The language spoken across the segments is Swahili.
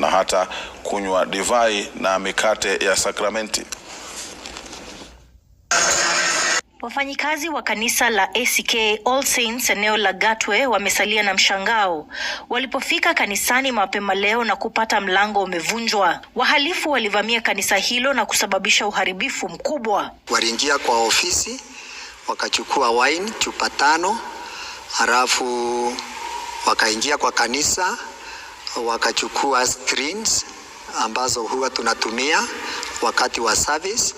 na hata kunywa divai na mikate ya sakramenti. Wafanyikazi wa kanisa la ACK All Saints eneo la Gatwe wamesalia na mshangao walipofika kanisani mapema leo na kupata mlango umevunjwa. Wahalifu walivamia kanisa hilo na kusababisha uharibifu mkubwa. Waliingia kwa ofisi wakachukua wine chupa 5, halafu wakaingia kwa kanisa wakachukua screens ambazo huwa tunatumia wakati wa service,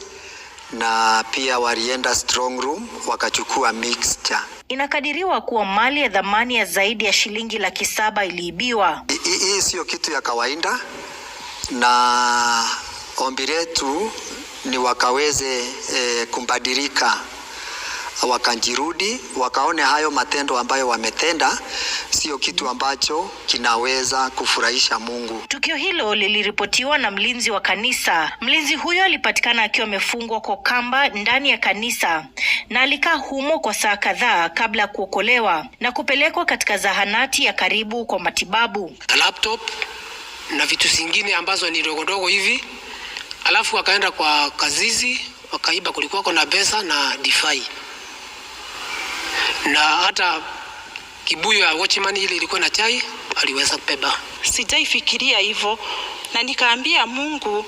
na pia walienda strong room wakachukua mixture. Inakadiriwa kuwa mali ya thamani ya zaidi ya shilingi 700,000 iliibiwa. Hii sio kitu ya kawaida, na ombi letu ni wakaweze kubadilika, wakajirudi, wakaone hayo matendo ambayo wametenda sio kitu ambacho kinaweza kufurahisha Mungu. Tukio hilo liliripotiwa na mlinzi wa kanisa. Mlinzi huyo alipatikana akiwa amefungwa kwa kamba ndani ya kanisa na alikaa humo kwa saa kadhaa kabla ya kuokolewa na kupelekwa katika zahanati ya karibu kwa matibabu. Laptop na vitu zingine ambazo ni ndogo ndogo hivi, alafu wakaenda kwa kazizi wakaiba, kulikuwa na pesa na divai na hata kibuyu ya watchman ile ilikuwa na chai aliweza kubeba. Sijaifikiria hivyo, na nikaambia Mungu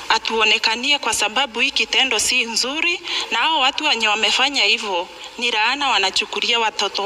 atuonekanie, kwa sababu hii kitendo si nzuri, na hao watu wenye wamefanya hivyo ni laana wanachukulia watoto.